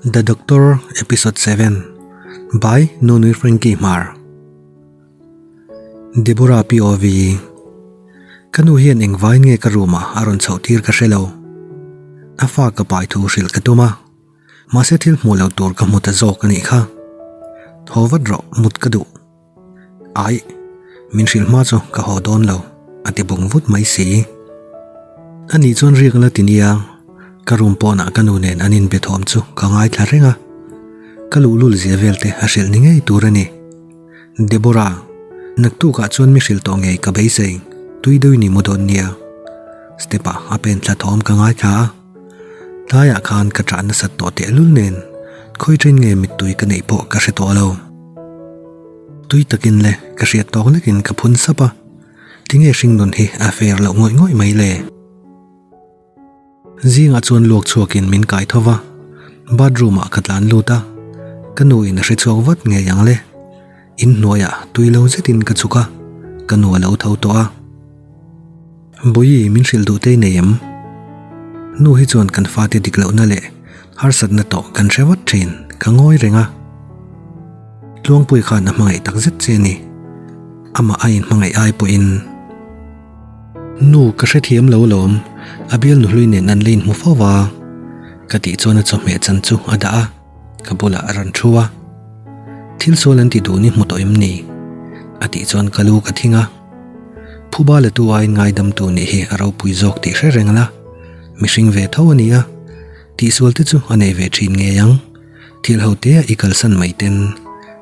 The Doctor Episode 7 by Nunui Frankie Hmar Deborah POV Ka nu hian engvain nge ka room ah a rawn chhoh tir ka hre lo. A fa ka pai thu hrilh ka tum a. Mahse thil hmuh loh tur ka hmu ta zawk a nih kha. Haw vat rawh mut ka duh. Aih, min hrilh hma chu ka haw dawn lo, a ti bung vut mai si. Ani chuan riak la ti nia, ka room pawnah ka nu nen an inbe thawm chu ka ngaithla reng a. Ka luhlul zia vel te a hrilh ni ngei tur a ni. Deborah, naktukah chuan mi hrilh tawh ngei ka beisei, tui deuhin i mu dawn nia. Step-ah a pen thla thawm ka ngaithla a. Tlaiah khan ka ṭah nasat tawh tehlul nen khawi ṭhen nge mittui ka neih pawh ka hre tawh lo. Tui takin le ka hriat tawk lekin ka phun sap a, tinge hringnun hi a fair loh ngawih ngawih mai le? Zingah chuan luak chhuakin min kai tho va, bathroom ah ka tlan lut a, ka nu in a hre chhuak vat ngei ang le. Inhnuaiah tui lo zetin ka chhuk a, ka nu a lo tho tawh a. Bawihi min hrilh duh te nei em? Nu hi chuan kan fate dik lohna leh harsatna tawh kan hre vat thin, ka ngawi reng a. Tluangpui khan a hmangaih tak zet che a ni. Amah a inhmangaih ai pawhin. Nu ka hrethiam lo lawm, a bial nuhlui nen an la inhmu fo va. Ka tih chuan a chawhmeh chan chu a dah a, ka bulah a rawn thu a. Thil sual an ti duh ni hmu tawh em ni? A tih chuan ka lu ka thing a. Phuba la tu aiin ngaidam tu nih hi a ropui zawk tih hre reng la, mihring ve tho a ni a, tihsual te chu a nei ve thin ngei ang, thil ho te a i kalsan mai ten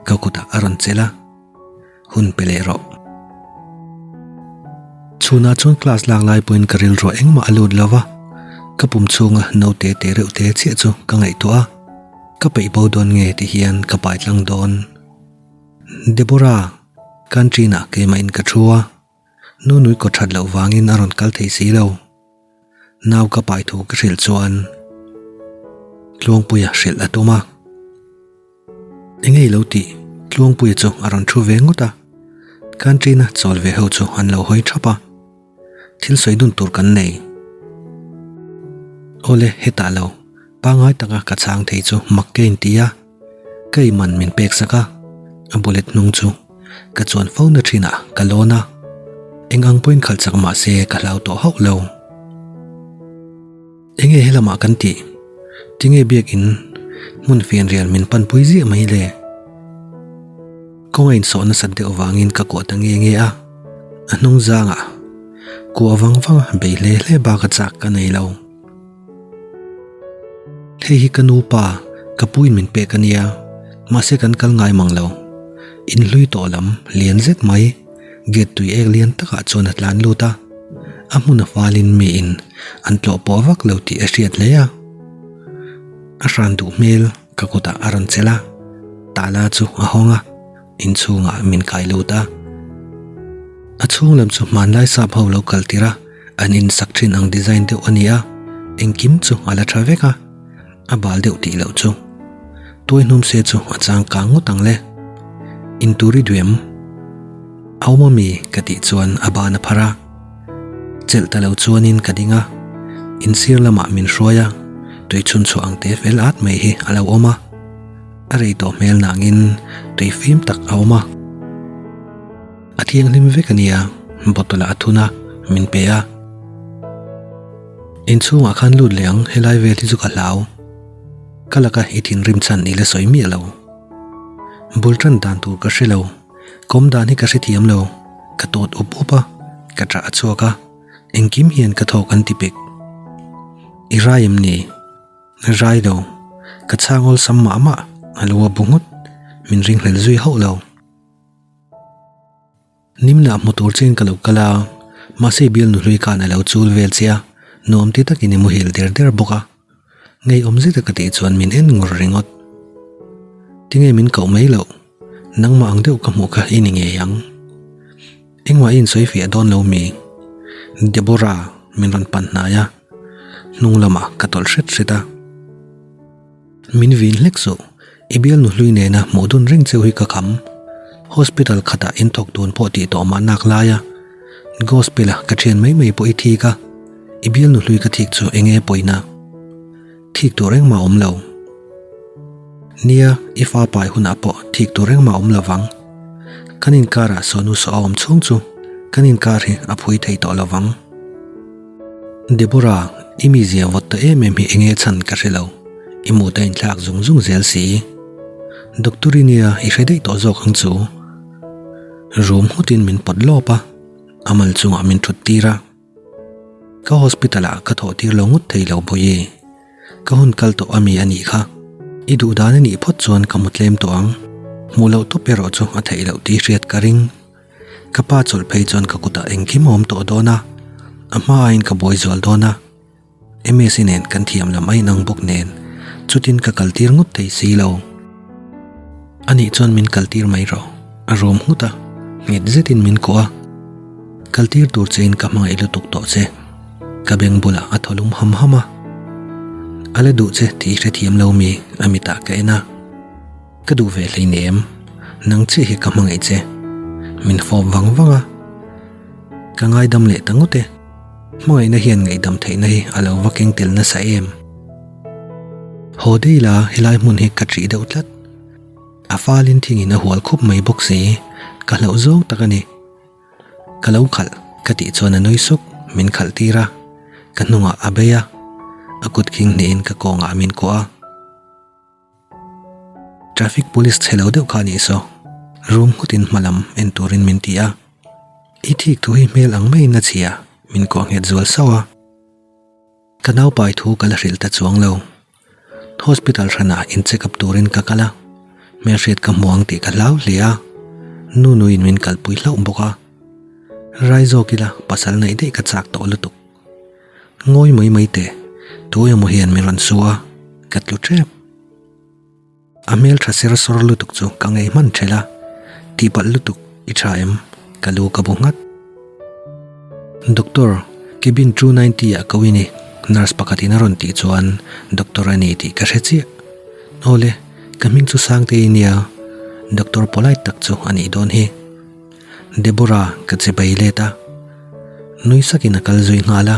ka kutah a rawn chelh a, hun pe leh rawh. Chhunah chuan class lak lai pawhin ka rilruah engmah a lut lo va, ka pum chhunga naute te reuh te chiah chu ka ngaihtuah a, ka peih bo dawn nge ti hian ka pai tlang dawn. Deborah, Canteen-ah keimahin ka thu a, nu nui kaw that loh vangin a rawn kal thei si lo. Nau ka pai thu ka hrilh chuan Tluangpuia hrilh a tum a. Engei lo tih Tluangpuia chu a rawn thu ve ngawt a, Canteen-a chawl ve ho chu an lo hawi thap a. Thil sawi dun tur kan nei. Awle, hetah lo, pangngai taka ka chhang thei chu mak ka inti a. Ka iman min pek sak a, a bullet hnung chu ka chuan fo na thin ah ka lawn a, eng ang pawhin khalh chak mah se ka hlau tawh hauh lo. Enge helamah kan tih? Tinge biakin hmun fianrial min panpui ziah mai le? Kawng a insawh nasat deuh vangin ka kuah ta nge nge a, a hnung zangah kuah vang vang a bei hle hle bak a chak ka nei lo. Hei hi ka nu pa, ka puin min pek a nia, mahse kan kal ngai mang lo. In hlui tawh lam lian zet mai, gate tui ek lian takah chuan a tlan lut a, a hmun a falin miin an tlawh pawh vak lo tih a hriat hle a. A hran duh hmel ka kutah a rawn chelh a, tala chu a hawng a, inchhungah min kai lut a. A chhung lam chu hmanlai sap ho lo kal tir a, an in sak thin ang design deuh a ni a, engkim chu a la tha vek a, a bal deuh tih loh chu. Tuai hnum se chu a chang kang ngawt ang le. Intur i duh em? Awm ami ka tih chuan a ban a phar a. Chelh ta lo chuanin ka ding a, insir lamah min hruai a, tui chhun chhuah ang te fel at mai hi a lo awm a. A rei tawh hmel nangin tui fim tak a awm a. A thianghlim vek a nia, bottle ah a thun a, min pe a. Inchhungah khan lut leh ang, helai vel hi chu ka hlau. Ka laka i thinrim chhan i la sawi miah lo. Bul tan dan tur ka hre lo, kawm dan hi ka hrethiam lo, ka tawt up up a, ka ṭah a chhuak a, engkim hian ka thawk an ti pek. I rai em ni? Rai lo, ka chhang awlsam mah mah, a lo a bu nghut, min ringhlel zui hauh lo. Nimnah hmu tur chian ka lo kal a, mahse bial nuhlui khan a lo chul vel che a, nuam ti takin i muhil der der bawk a. Ngeiawm zeta ka tih chuan min en ngur ringawt. Tinge min koh mai loh, nangmah ang deuh ka hmuh kha i ni ngei ang. Engmah i insawi fiah dawn lo mi? Deborah min rawn pan hnai a, hnung lamah ka tawlh hret hret a. Min vin hlek suh, i bial nuhlui nena hmuh dun reng cheu hi ka kham. Hospital khatah in thawk dun pawh tih tawh mah nak lai a, Gospel-a ka thian mai mai pawh i thik a, i bial nuhlui ka thik chu eng nge pawina? Thik tur engmah awm lo. Nia, i fa pai hunah pawh thik tur engmah awm lovang. Kan inkarah sawnu saw a awm chhung chu kan inkar hi a phui thei tawh lovang. Deborah, i mizia vawt ta em em hi enge chhan ka hre lo. I mut a inthlak zung zung zel si. Doctor i nia i hre daih tawh zawk ang chu. Rum nghutin min pawt lawp a, a mal chungah min thut tir a. Ka hospital ah ka thawh tir lo ngawt thei lo Bawihi. Ka hun kal tawh ami a nih kha. I duh dan a nih phawt chuan ka hmu tlem tawh ang. Hmuh loh tawp erawh chu a theih loh tih hriat ka ring. Ka pa chawlh phei chuan ka kutah engkim a awm tawh dawn a, a hma aiin ka buai zual dawn a. Msi nen kan thiam lam a inang bawk nen chutin ka kal tir ngawt thei si lo. A nih chuan min kal tir mai rawh, a rum nghut a, nghet zetin min kuah a. Kal tir tur chein ka hmangaih lutuk tawh che. Ka beng bulah a thaw lum ham ham a. A la duh che tih i hrethiam lo mi? A mitah ka en a. Ka duh ve hleinem, nang chiah hi ka hmangaih che. Min fawp vang vang a. Ka ngaidam leh ta ngawt e. Hmangaihna hian ngaihdam theihna hi a lo va keng tel nasa em. Haw dei la helai hmun hi ka ṭih deuh tlat. A falin thingin a hual khup mai bawk si, ka hlauh zawng tak a ni. Ka lo khalh ka tih chuan a nui suk, min khalh tir a, ka hnungah a bei a, a kut khing hnihin ka kawngah min kuah a. Traffic police chhe lo deuh kha a nih saw, room nghutin hma lam en turin min ti a. I thik thu hi hmel ang maiin a chhia, min kuah nghet zual sauh a. Ka naupai thu ka la hrilh ta chuang lo. Hospital hranah in check up turin ka kal a, hmelhriat ka hmu ang tih ka hlau hle a, nu nuin min kalpui hlauh bawk a. Rai zawk ila pasal neih daih ka chak tawh lutuk. Ngawi mai mai teh, tu emaw hian min rawn su a, ka tlu tep. A hmel tha ser sawr lutuk chu ka ngei hman thelh a, tihpalh lutuk i tha em? Ka lu ka bu nghat. Doctor, cabin 290 ah ko i ni, nurse pakhatin a rawn tih chuan doctor a ni tih ka hre chiah. Awle, ka hming chu Sangtei nia, doctor polite tak chu a nih dawn hi. Deborah ka che bei let a, nui sakin a kal zui nghal a,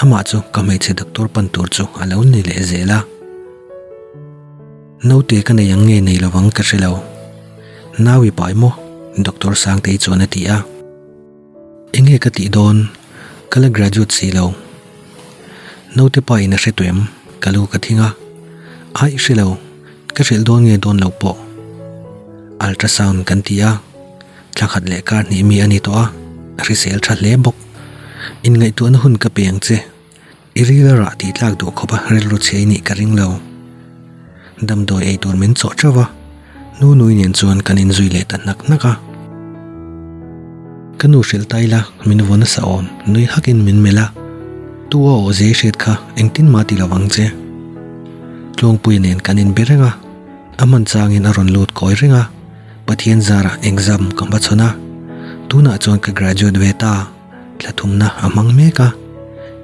amah chu ka hmeichhe doctor pan tur chu a lo ni leh zel a. Naute ka nei ang nge nei lovang ka hre lo. Nau i pai maw? Doctor Sangtei chuan a ti a. Enge ka tih dawn? Ka la graduate si lo. Naute pa in a hre tuem? Ka lu ka thing a. Aih hre lo. Ka hrilh dawn nge dawn lo pawh. Ultrasound kan ti a. Thla khat leh kar hnih mi a ni tawh a. A hrisel tha hle bawk. Inngaihtuahna hun ka pe ang che. I ril a rah tih tlak duh khawp a rilru chhe i nih ka ring lo. Damdawi ei tur min chawh teuh va, nu nui nen chuan kan inzui leh ta hnak hnak a. Ka nu hrilh ta ila min vaw nasa awm, nui hakin min melh a. Tu a aw zia i hriat kha engtin mah ti lovang che. Tluangpuia nen kan inbe reng a, a hman changin a rawn lut kawi reng a, Pathian zarah exam ka hmachhawn a, tunah chuan ka graduate ve ta. Thla thumna a hmang mek a,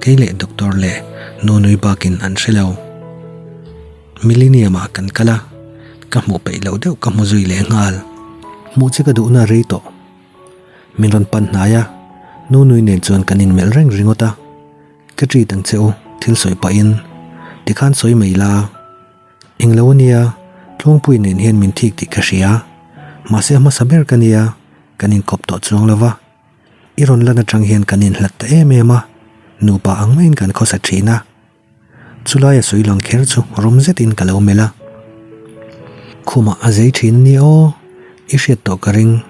kei leh doctor leh nu nui bakin an hre lo. Millennium ah kan kal a, ka hmuh peih loh deuh ka hmu zui leh nghal. Hmuh che ka duhna rei tawh. Min rawn pan hnai a, nu nui nen chuan kan inmelh reng ringawt a. Ka treat ang che u, thil sawi pahin tikhan sawi mai la. Englo ania, Tluangpui nen hian min thik tih ka hria. Mahse a hmasa ber ka nia, kan inkawp tawh chuang lo va. I rawn lan atang hian kan inhlat ta em em a, nupa ang maiin kan khawsa thin a. Chulaia sawi lang kher chu rawm zetin ka lo melh a. Khumah a zei thin a ni aw, i hriat tawh ka ring.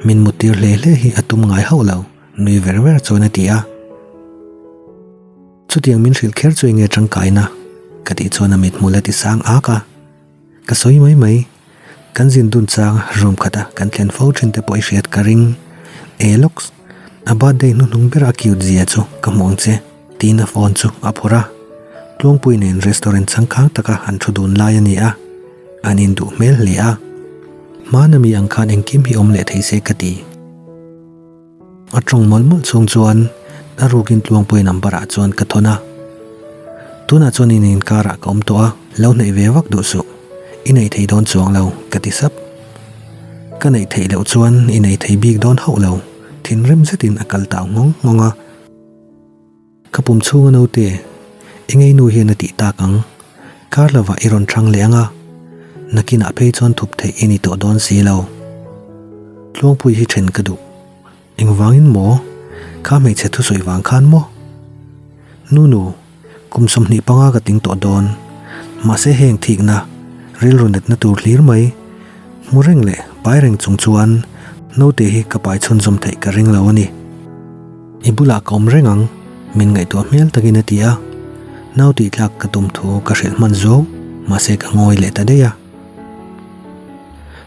Min muttir hle hle hi a tum ngai hauh lo, nui ver ver chuan a ti a. Chutiang min hrilh kher chu enge tangkaina? Ka tih chuan a mithmul a ti sang ak a. Ka sawi mai mai. Kan zin dun chang room khata kan thlen fo thin te pawh i hriat ka ring. E lawks, a birthday hnuhnung ber a cute zia chu ka hmu ang che, tiin a phone chu a phawrh a. Tluangpui nen restaurant changkang taka an thu dun lai a ni a, an induh hmel hle a. Hmana mi ang khan engkim hi awm leh thei se ka ti. A tawng mawlh mawlh chhung chuan a rukin Tluangpuia number ah chuan ka thawn a. Tunah chuan in inkarah ka awm tawh a, lo hnaih ve vak duh suh. I nei thei dawn chuang lo, ka ti sap. Ka neih theih loh chuan i nei thei bik dawn hauh lo, thinrim zetin a kal tau nghawng nghawng a. Ka pum chhunga naute, engei nu hian a tih tak ang? Kar lovah i rawn thang leh ang a. Nakinah phei chuan thup theih i ni tawh dawn si lo. Tluangpui hi then ka duh. Engvangin maw? Kha hmeichhe thusawi vang khan maw? Nunu, kum 25 ka tling tawh dawn. Mahse heng thikna, rilru natna tur hlir mai. Hmu reng leh pai reng chung chuan naute hi ka pai chhunzawm theih ka ring lo a ni. I bulah ka awm reng ang, min ngaihtuah hmel takin a ti a. Nau tih tlak ka tum thu ka hrilh hman zo, mahse ka ngawi leh ta daih a.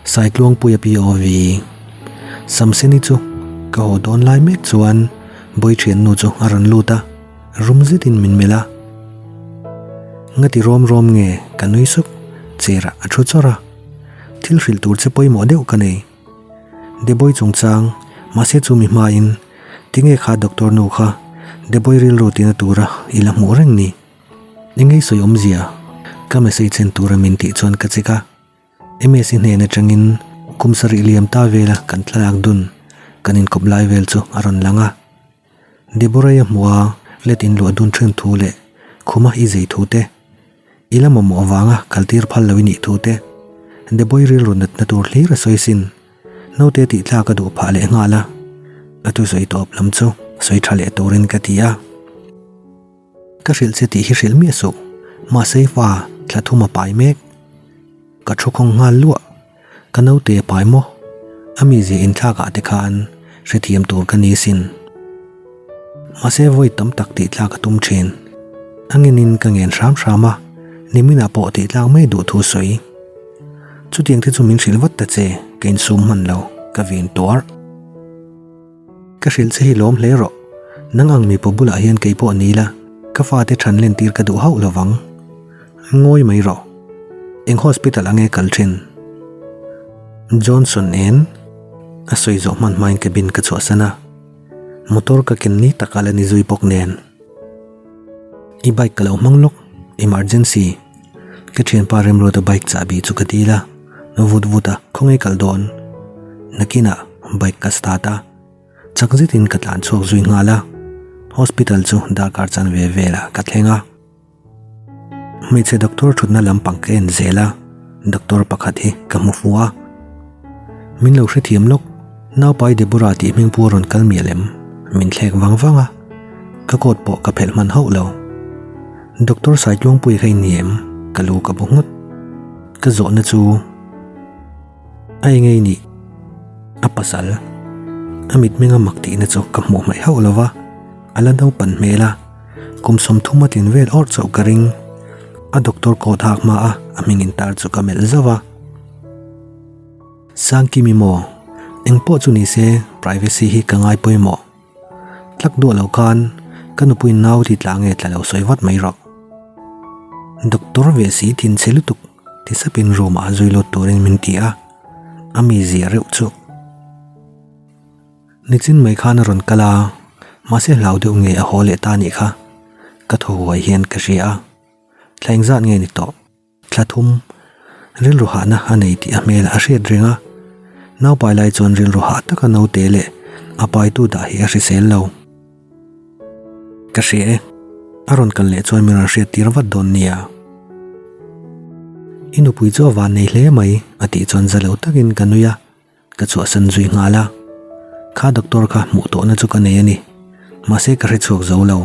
Saitluangpuia POV Samseni chu ka haw dawn lai mek chuan Bawi thiannu chu a rawn lut a, rum zetin min melh a. Ngati rawm rawm nge ka nui sup, chair ah a thu chawrh a. Thil hrilh tur che pawimawh deuh ka nei. Deboi chungchang, mahse chu mi hmain tinge kha doctor nu kha Deboi rilru tina tura i la hmuh reng ni? Engei sawi awmzia? Ka message en tura min tih chuan ka check a. Msi hnen atangin kum sarih liam ta vela kan thlalak dun kan inkawp lai vel chu a rawn lang a. Deborah-i a hmuh a, let in luah dun thin thu leh khuma i zei thu te, i la mamawh avanga kaltir phal lo i nih thu te, Deboi rilru natna tur hlir a sawi sin. Naute tih thlak a duh phah leh nghal a, a thusawi tawp lam chu sawi tha leh turin ka ti a. Ka hrilh che tih hi hrilh miah suh, mahse i fa thla thum a pai mek. Ka thu khawng nghal luah, ka naute a pai maw? A mizia inthlak ah te khan hrethiam tur ka ni sin. Mahse vawi tam tak tih tlak a tum thin. A ngenin ka ngen hram hram a, niminah pawh tih tlak mai duh thu sawi. Chutiang te chu min hrilh vat ta che, ka insum hman lo, ka vin tuar. Ka hrilh che hi lawm hle rawh. Nang ang mipa bulah hian kei pawh ni la, ka fate than len tir ka duh hauh lo vang. Ngawi mai rawh. Eng hospital ange kal thin? Johnson en a sawi zawh hman hmain cabin ka chhuahsan a. Motor ka ken ni tak a la ni zui bawk nen. I bike ka lo hmang lawk, emergency. Ka thianpa Remruata bike chahbi chu ka dil a, vut vut a khawnge kal dawn. Nakinah bike ka start a, chak zetin ka tlan chhuak zui nghal a, hospital chu darkar chanve velah ka thleng a. Hmeichhe doctor thutna lampang ka en zel a, doctor pakhat hi ka hmu fu a. Min lo hrethiam lawk, Naupai Deborah tih hming pu a rawn kal mial em? Min thlek vang vang a, ka coat pawh ka phelh hman hauh lo. Doctor Saitluangpui kha i ni em? Ka lu ka bu nghut. Ka zawhna chu a engei nih? A pasal. A mitmenga mak tihna chu ka hmuh hmaih hauh lo va, a la naupan hmel a, kum 30 a tlin vel awrh chauh ka ring. A doctor coat hak hma a, a hming intar chu ka melh zauh a. Sangkimi maw? Engpawh chu ni se privacy hi ka ngai pawimawh. Tlak duah lo khan ka nupui nau ti tla nge tla lo sawi vat mai rawh. Doctor ve si thin chhe lutuk ti sapin room ah zui lut turin min ti a, a mizia reuh chu. Nichin mai khan a rawn kal a, mahse hlau deuh nge a haw leh ta nih kha ka thaw huai hian ka hria a, thla engzat nge ni tawh? Thla thum, rilru hahna a nei tih a hmel a hriat reng a. Naupai lai chuan rilru hah taka naute leh a paitu dah hi a hrisel lo. Ka hria e, a rawn kal leh chuan min rawn hriat tir vat dawn nia. I nupui chu a van nei hle mai, a tih chuan za lo takin ka nui a. Ka chhuahsan zui nghal a, kha doctor kha hmuh tawhna chu ka nei a ni, mahse ka hre chhuak zo lo.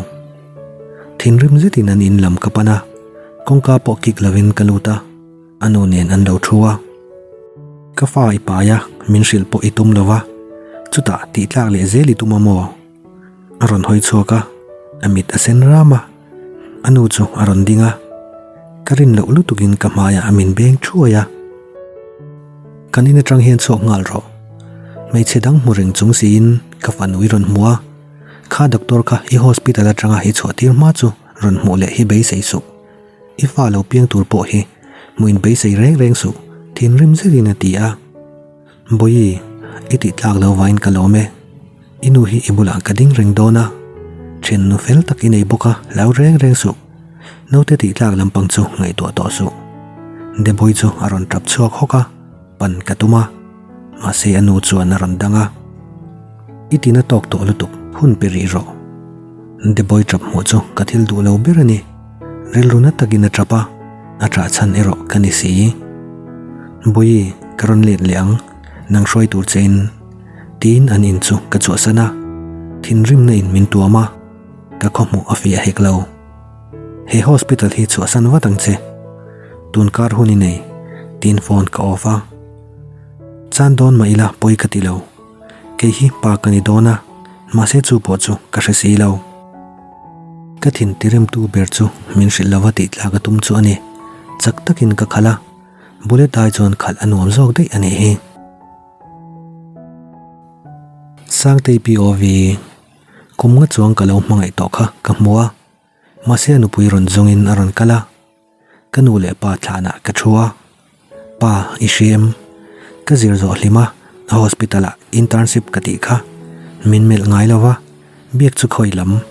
Thinrim zetin an in lam ka pan a, kawngka pawh kik lovin ka lut a, a nu nen an lo thu a. Ka fa i pai a, min hrilh pawh i tum lo va, chutah tih tlak leh zel i tum a maw? A rawn hawi chhuak a, a mit a sen ram a, a nu chu a rawn ding a, ka rin loh lutukin ka hmaiah a min beng thuai a. Kan in atang hian chhuak nghal rawh. Hmeichhe dang hmu reng chung siin ka fanu i rawn hmu a, kha doctor kha i hospital atanga i chhuah tir hma chu rawn hmuh leh hi beisei suh. I fa lo piang tur pawh hi hmuh in beisei reng reng suh, thinrim zetin a ti a. Bawihi, i tih tlak lo vain ka lawm e. I nu hi i bulah ka ding reng dawn a, thian nu fel tak i nei bawk a, hlau reng reng suh. Naute tih tlak lampang chu ngaihtuah tawh suh. Deboi chu a rawn tap chhuak hawk a, pan ka tum a. Mahse a nu chuan a rawn dang a. I tina tawk tawh lutuk, hun pe rih rawh. Deboi tap hmuh chu ka thil duh lo ber a ni. Rilru na takin a tap a, a tah chhan erawh ka ni si. Bawihi, ka rawn let leh ang, nang hruai tur che in. Tiin an in chu ka chhuahsan a, thinrimna in min tuam a, ka khawhmuh a fiah hek lo. He hospital hi chhuahsan vat ang che. Tun kar hun i nei, tiin phone ka off a. Chan dawn mah ila pawi ka ti lo. Kei hi pa ka ni dawn a, mahse chu pawh chu ka hre si lo. Ka thin tiremtu ber chu min hrilh lova tih tlak a tum chu a ni. Chak takin ka khalh a, bullet ai chuan khalh a nuam zawk daih a nih hi. Sangtei POV, Kum nga chuang ka lo hmangaih tawh kha ka hmu a, mahse a nupui rawn zawngin a rawn kal a. Ka nu leh pa thlanah ka thu a, Pa, i hria em? Ka zir zawh hlim a, a hospital ah internship ka tih kha. Min melh ngai lo va, biak chu khawi lam.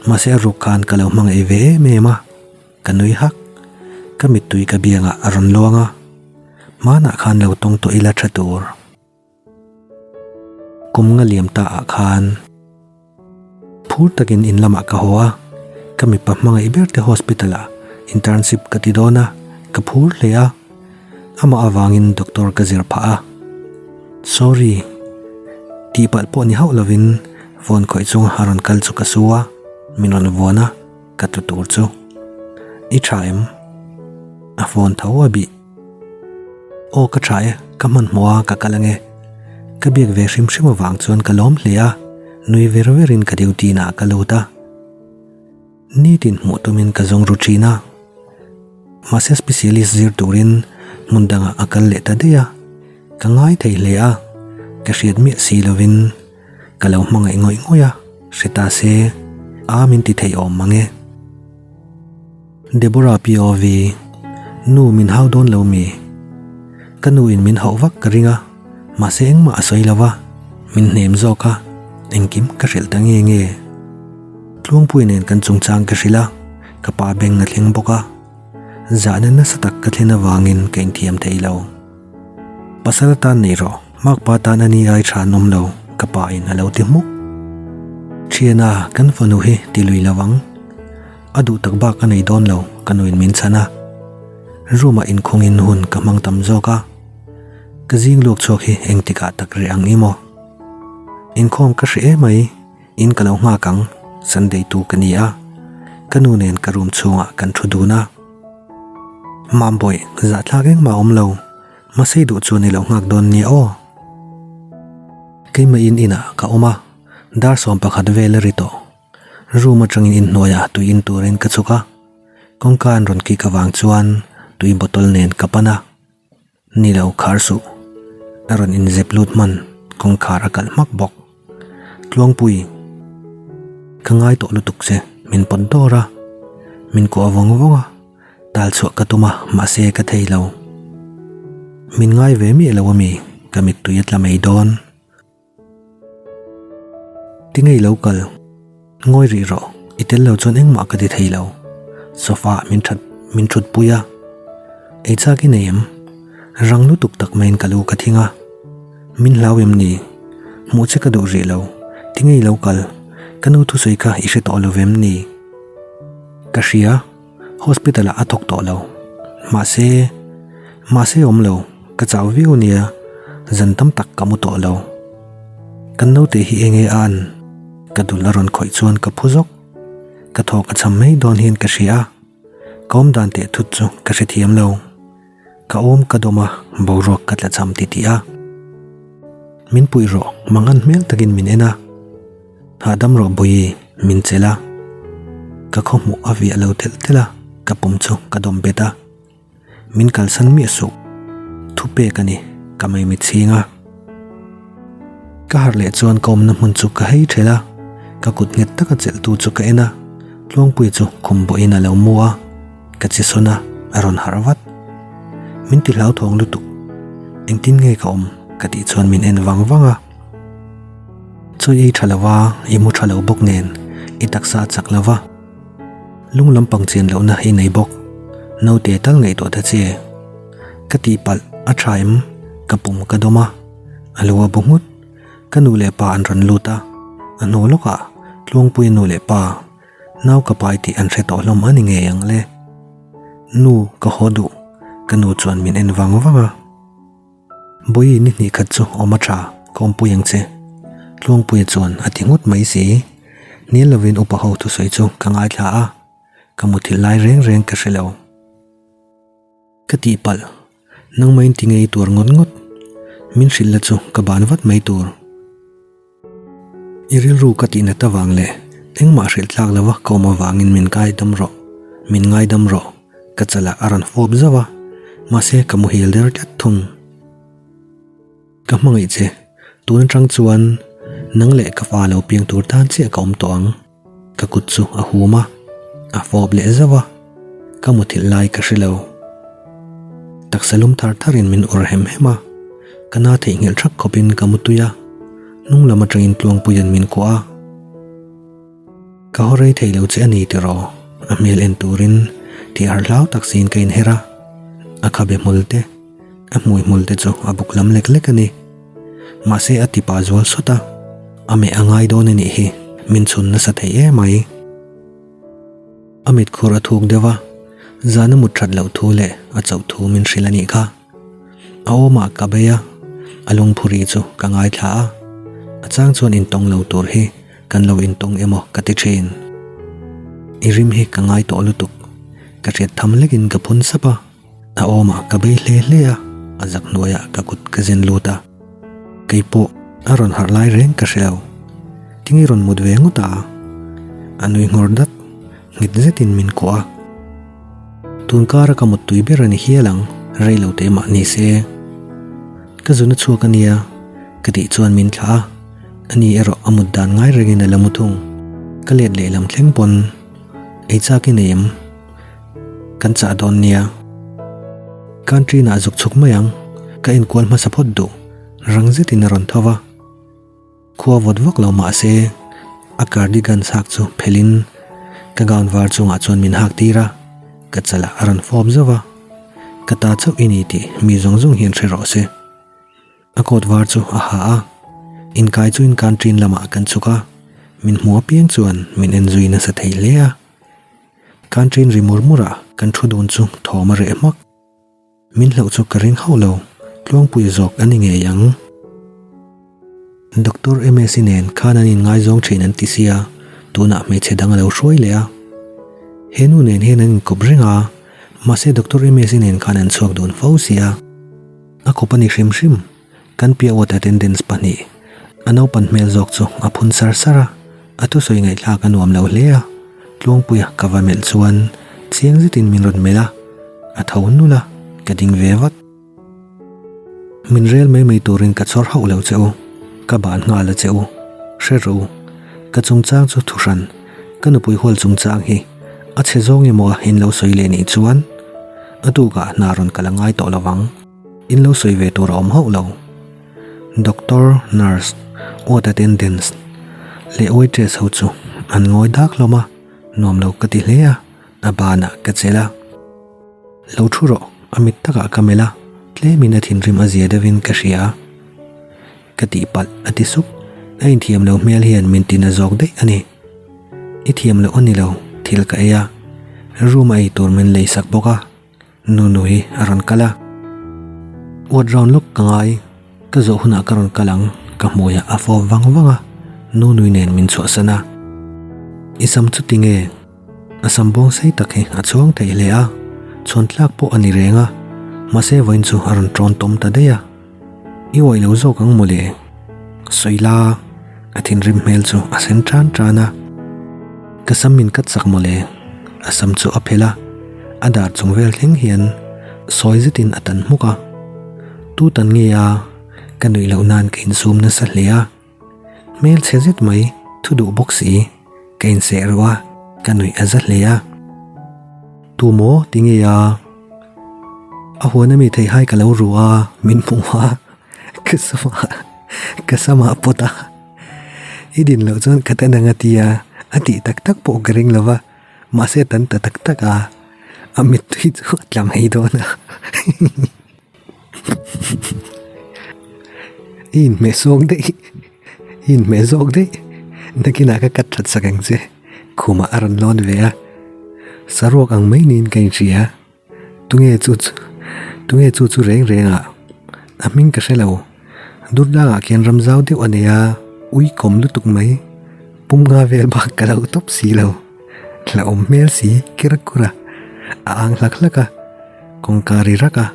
Mahse a ruk khan ka lo hmangaih ve em em a, ka nui hak. Ka mittui ka biangah a rawn luang a, hmanah khan lo tawng tawh ila tha tur. Kum nga liam ta ah khan phur takin in lamah ka haw a, ka mipa hmangaih ber te hospital ah internship ka ti dawn a, ka phur hle a, amah avangin doctor ka zir phah a. Sorry, tihpalh pawh ni hauh lovin phone khawih chunga a rawn kal chu ka su a, min rawn vuan a, ka tlu tur chu. I tha em? A phone tho a bih. Aw ka tha e, ka hmanhmawh a ka kal ange. Ka biak ve hrim hrim avang chuan ka lawm hle a, nui ver verin ka duty naah ka lut a. Nitin hmuh tumin ka zawng ru thin a. Mahse specialist zir turin hmun dangah a kal leh ta daih a, ka ngai thei hle a, ka hriat miah si lovin ka lo hmangaih ngawih ngawih a, hre ta se a min ti thei awm mang e. Deborah POV, Nu min hau dawn lo mi? Ka nu in min hauh vak ka ring a, mahse engmah a sawi lo va, min hnem zawk a, engkim ka hrilh ta nge nge. Tluangpui nen kan chungchang ka hrilh a, ka pa beng a thleng bawk a, zahna nasa tak ka thlen avangin ka inthiam thei lo. Pasal atan nei rawh, makpa tan a ni ai tha an awm lo, ka pa in a lo ti hmuk. Thiana, kan fanu hi ti lui lo ang. A duh tak bak a nei dawn lo, ka nuin min chhan a. Room ah inkhawngin hun ka hmang tam zawk a. Ka zing luak chhuak hi engtikah tak reh ang i maw? Inkhawm ka hreh emai, in ka lo nghak ang, Sunday tu ka ni a. Ka nu nen ka room chhungah kan thu dun a. Mambawi, zahthlak engmah a awm lo, hmasei duh chuan i lo nghak dawn nia aw. Keimah in inah ka awm a, dar 11 vel a ri tawh. Room atangin inhnuaiah tui in turin ka chhuk a, kawngka an rawn kik avang chuan tui bottle nen ka pan a, Ni lo khar suh, a rawn inzep lut hman kawngkhar a kalh hmak bawk. Tluangpui, ka ngai tawh lutuk che, min pawt dawr a, min kuah vawng vawng a, tal chhuah ka tum a, mahse ka thei lo. Min ngai ve miah lo ami, ka mittui a tla mai dawn. Tinge i lo kal? Ngawi rih rawh, i tel lo chuan engmah ka ti thei lo. Sofa ah min that min thut pui a. Ei chak i nei em? Rang lutuk tak maiin ka lu ka thing a. Min hlau em ni? Hmuh che ka duh rih lo. Tinge i lo kal? Ka nu thusawi kha i hre tawh lo vem ni? Ka hria. Hospital ah a thawk tawh lo. Mahse, mahse awm lo, ka chau viau nia, zan tam tak ka mu tawh lo. Kan naute hi enge a an? Ka dul a rawn khawih chuan ka phu zawk. Ka thawk a cham mai dawn hian ka hria a, ka awm dan teh thut chu ka hrethiam lo. Ka awm ka dawm a, boruak ka tla cham titih a. Min puih rawh, mangan hmel takin min en a. Hahdam rawh Bawihi, min chelh a. Ka khawhmuh a viah lo telh telh a, ka pum chu ka dawm bet a. Min kalsan miah suh. Thu pek a ni, ka mai mitchhing a. Ka harh leh chuan ka awmna hmun chu ka hei thelh a, ka kut nghet taka chelhtu chu ka en a, Tluangpuia chu khum bawhin a lo mu a, ka che sawn a, a rawn harh vat. Min ti hlauthawng lutuk. Engtin nge ka awm? ka tih chuan min en vang vang a. Chawi ei tha lova, i mu tha lo bawk nen, i taksa a chak lova. Lung lampang chian lohna i nei bawk. Naute tal ngaihtuah ta che. Ka tihpalh a tha em? Ka pum ka dawm a, a lo a bu nghut. Ka nu leh pa an rawn lut a, a hnu lawkah Tluangpuia nu leh pa nau ka pai tih an hre tawh hlawm a ni ngei ang le. Nu, ka haw duh, ka nu chuan min en vang vang a. Bawihi ni hnih khat chu awm a tha, ka awmpui ang che. Tluangpuia chuan a ti nghut mai si. Hnial lovin upa ho thusawi chu ka ngaithla a, ka muthilh lai reng reng ka hre lo. Ka tihpalh, nangmahin ti ngei tur ngawt ngawt. Min hrilh la chu ka ban vat mai tur. I rilru ka tih nat avang leh engmah hrilh tlak lova ka awm avangin min ngaidam rawh, min ngaidam rawh, ka chalah a rawn fawp zauh a, mahse ka muhil der tlat thung. Ka hmangaih che, tun atang chuan nang leh ka fa lo piang tur tan chiah ka awm tawh ang. Ka kut chu a hum a, a fawp leh zauh a, ka muthilh lai ka hre lo. Taksa lum thar tharin min ur hem hem a, ka na theihnghilh thak khawpin ka mu tui a, hnung lam atangin Tluangpuia'n min kuah a. Ka haw rei thei lo che a ni tiraw? A hmel en turin tih harh hlau tak siin ka inher a, a khabe hmul te, A hmui hmul te chu a buk lam lek lek a ni. Mahse a ti pa zual sawt a, a meh a ngai dawn a nih hi, min chhun nasa thei em mai. A mit khur a thuk deuh a, zan a mut that loh thu leh a chauh thu min hrilh a nih kha. A awmah ka bei a, a lungphuri chu ka ngaithla a, a chang chuan intawng lo tur hi kan lo intawng emaw ka ti thin. I rim hi ka ngai tawh lutuk, ka hriat tham lekin ka phun sap a. A awmah ka bei hle hle a, a zak hnuaiah ka kut ka zen lut a. Kei pawh a rawn harh lai reng ka hre lo. Tinge rawn mut ve ngawt a? A nui nghawr dat, nghet zetin min kuah a. Tun kara ka mut tui ber a ni hial ang, rei lo teh mah ni se. Ka zun a chhuak a nia, ka tih chuan min thlah a. Ani erawh a mut dan ngai rengin a la mu thung. Ka let lehlam thleng pawn ei chak i nei em? Kan chah dawn nia. Canteen ah zuk chhuk mai ang, ka inkual hmasa phawt duh, rang zetin a rawn tho va. Khua vawt vak lo mah se, a cardigan chhak chu phelhin ka gown var chungah chuan min hak tir a, ka chalah a rawn fawp zauh va. Ka ta chauh i ni tih mi zawng zawng hian hre rawh se. A coat var chu a ha a, inkai chuin canteen lamah kan chhuk a, min hmu apiang chuan min en zui nasa thei hle a. Canteen ri mur mur a kan thu dun chu thawm a reh hmak. Min hlauh chu ka ring hauh lo, Tluangpuia zawk a ni ngei ang. Doctor Msi nen khan an inngaizawng thin an ti sia, tunah hmeichhe dang a lo hruai leh a. He nu nen hian an inkawp reng a, mahse Doctor Msi nen khan an chhuak dun fo sia. A kawp a ni hrim hrim. Kan piah ward attendants pahnih, a naupan hmel zawk chu a phun sar sar a, a thusawi ngaihthlak a nuam lo hle a, Tluangpuia ka va melh chuan chiang zetin min rawn melh a, a tho nulh a, ka ding ve vat. Min rel mai mai turin ka chhawr hauh lo che u, ka ban nghal a che u, hre rawh u, ka chungchang chu thuhran, ka nupui hual chungchang hi a chhe zawng emaw a in lo sawi leh nih chuan a tukah hna rawn kal a ngai tawh lo vang. In lo sawi ve tur a awm hauh lo. Doctor, nurse, ward attendants leh waitress ho chu an ngawi dak hlawm a, nuam lo ka ti hle a, a banah ka chelh a. Lo thu rawh, a mit takah ka melh a, tlemin a thinrim a zia deuhin ka hria. Ka tihpalh a ti sup, a inthiam lo hmel hian min tina zawk daih a ni. I thiam loh a ni lo, thil ka ei a, room a ei tur min lei sak bawk a. Nunu hi a rawn kal a, Uat round lawk ka ngai, ka zawh hunah ka rawn kal ang, ka hmuiah a fawp vang vang a, Nunui nen min chhuahsan a. I sam chu tinge? A sam buang sei tak hi a chhuang thei hle a, chhuan tlak pawh a ni reng a, mahse vawiin chu a rawn ṭawn tawm ta daih a. I uaih lo zawk ang mawle? Sawi la, a thinrim hmel chu a sen tan tan a. Ka sam min kat chak mawle, a sam chu a phelh a, a dar chung vel thleng hian sawi zetin a tan hmuk a. Tu tan nge a, ka nuih loh nan ka insum nasa hle a. Hmel chhe zet mai, thu duh bawk si, ka inseh ruh a, ka nuih a za hle a. Tu maw ti nge a? A huan ami thei hai ka lo ru a, min hmu a, ka sama ka sama a pawt a. I din loh chuan ka tan ang a ti a, a tih tak tak pawh ka ring lo va, mahse a tan ta tak tak a, a mittui chu a tla mai dawn a. I inhmeh zawk daih, i inhmeh zawk daih, nakinah ka cut that sak ang che, khumah a rawn lawn ve a, saruak ang mai niin ka inhria, tunge chu chu, tunge chu chu reng reng ah. A hming ka hre lo. Durtlangah khian ram zau deuh a nei a, ui kawm lutuk mai. Pum nga vel bak ka lo tawp si lo. Hlauhawm hmel si ker kur a, a ang hlak hlak a, kawngka ri rak a,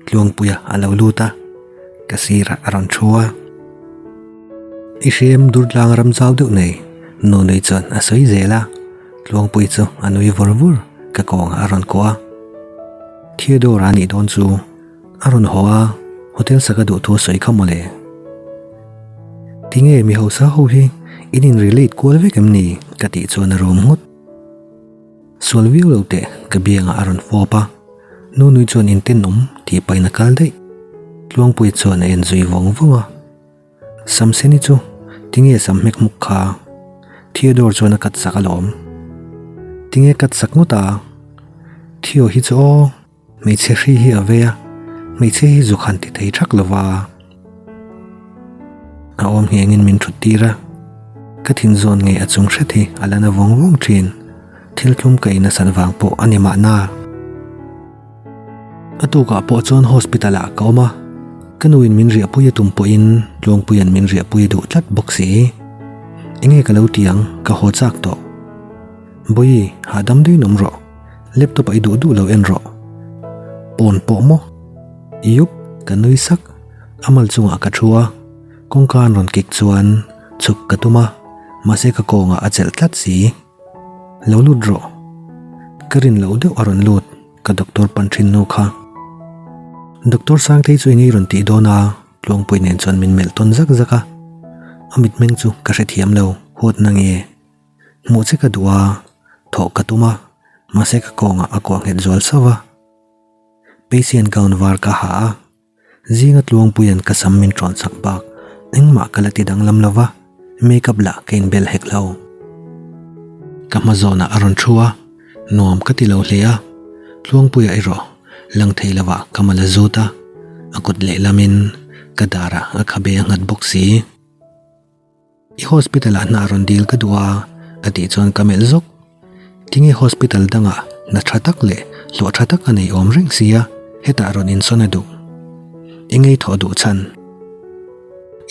Tluangpuia a lo lut a, ka sirah a rawn thu a. I hrem Durtlang ram zau deuh nei, Nunui chuan a sawi zel a, Tluangpui chu a nui vur vur, ka kawngah a rawn kuah a. Theodore a nih dawn chu a rawn haw a, hotel sak a duh thu a sawi kha mawle. Tinge mi hausa ho hi in in relate kual vek em ni? ka tih chuan a rum nghut. Sual viau lo teh ka biangah a rawn fawp a, Nunui chuan in tenawm tih pahin a kal daih. Tluangpuia chuan a en zui vawng vawng a. Samseni chu tinge sam hmek hmuk kha? Theodore chuan a cut sak alawm. Tinge cut sak ngawt a? Theo hi chu aw, hmeichhe hri hi a vei a, hmeichhe hi zuk han ti thei thak lova. A awm nghengin min thut tir a, ka thin zawn ngei a chung hret hi a la na vawng vawng thin. Thil tlum ka in nasat vang pawh a ni mahna. A tukah pawh chuan hospital ah ka awm a, ka nuin min riahpui a tum pawhin Tluangpuia'n min riahpui a duh tlat bawk si. Enge ka lo ti ang, ka haw chak tawh. Bawihi, hahdam daih in awm rawh, laptop ah i duh duh lo en rawh. Pawn pawh maw? Yup, ka nui sak, a mal chungah ka thu a, kawngka an rawn kik chuan chhuk ka tum a, mahse ka kawngah a chelh tlat si. Lo lut rawh. Ka rin loh deuh a rawn lut ka doctor pan thin nu kha. Doctor Sangtei chu eng ei rawn tih dawn a, Tluangpui nen chuan min melh tawn zak zak a. A mitmeng chu ka hrethiam lo, huat na nge. Hmuh che ka duh a, thawh ka tum a, mahse ka kawngah a kuah nghet zual sauh a. Patient gown var ka ha a. Zinga Tluangpuia'n ka sam min ṭawn chak bak engmah ka la ti danglam lo va, makeup lah ka inbel hek lo. Ka hma zawnah a rawn thu a, nuam ka ti lo hle a, Tluangpuia erawh lang thei lovah ka mal a zut a, a kut lehlamin ka darah a khabe a nghat bawk si. I hospital ah hna rawn dil ka duh a, a tih chuan ka melh zawk. Tinge hospital dangah hna tha tak leh hlawh tha tak a nei awm reng sia, hetah rawn insawn a duh. Engei thawh duh chhan?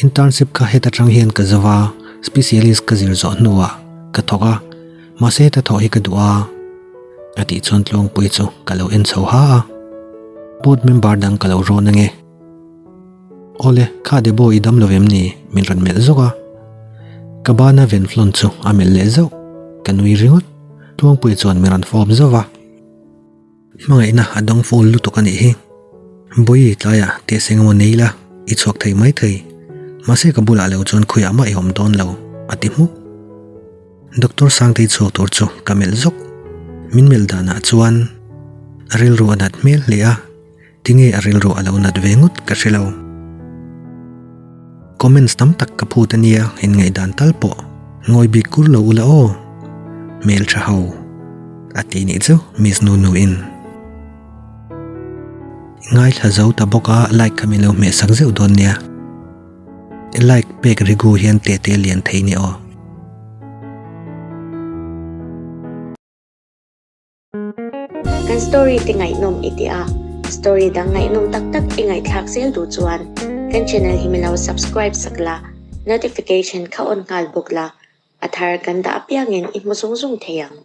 Internship kha heta tang hian ka zo a, specialist ka zir zawh hnuah ka thawk a, mahse heta thawh hi ka duh a, a tih chuan Tluangpui chu ka lo en chho ha a. Board member dang ka lo rawn ange. Awle, kha Debo i dam lo em ni? Min rawn melh zawk a. Ka bana Venflon chu a melh leh zauh. Ka nui ringawt. Tluangpuia chuan min rawn fawp zauh va. Hmangaihna a dawng full lutuk a nih hi. Bawihi tlaiah test eng emaw nei la, i chhuak thei mai thei. Mahse ka bulah lo chuan khawiah mah i awm dawn lo, a ti hmuk. Doctor Sangtei chhuak tur chu ka melh zawk. Min melh danah chuan a rilru a nat hmel hle a. Tinge a rilru a lo nat ve ngawt ka hre lo. Comments tam tak ka phut a nia inngaihdan tal pawh ngawi bik kur lo ula aw. Hmel tha ho a ti nih chu Miss Nunu in. Ngaithla zo ta bawk a like kha min lo hmeh sak zeuh dawn nia. Like pek rigu hian tete lian thei ni aw. Kan story te ngaihnawm i ti a, story dang ngaihnawm tak tak i ngaihthlak zel duh chuan kan channel hi milo subscribe sak la, notification kha on nghal bawk la, a thar kan dah apiangin i hmu zung zung thei ang.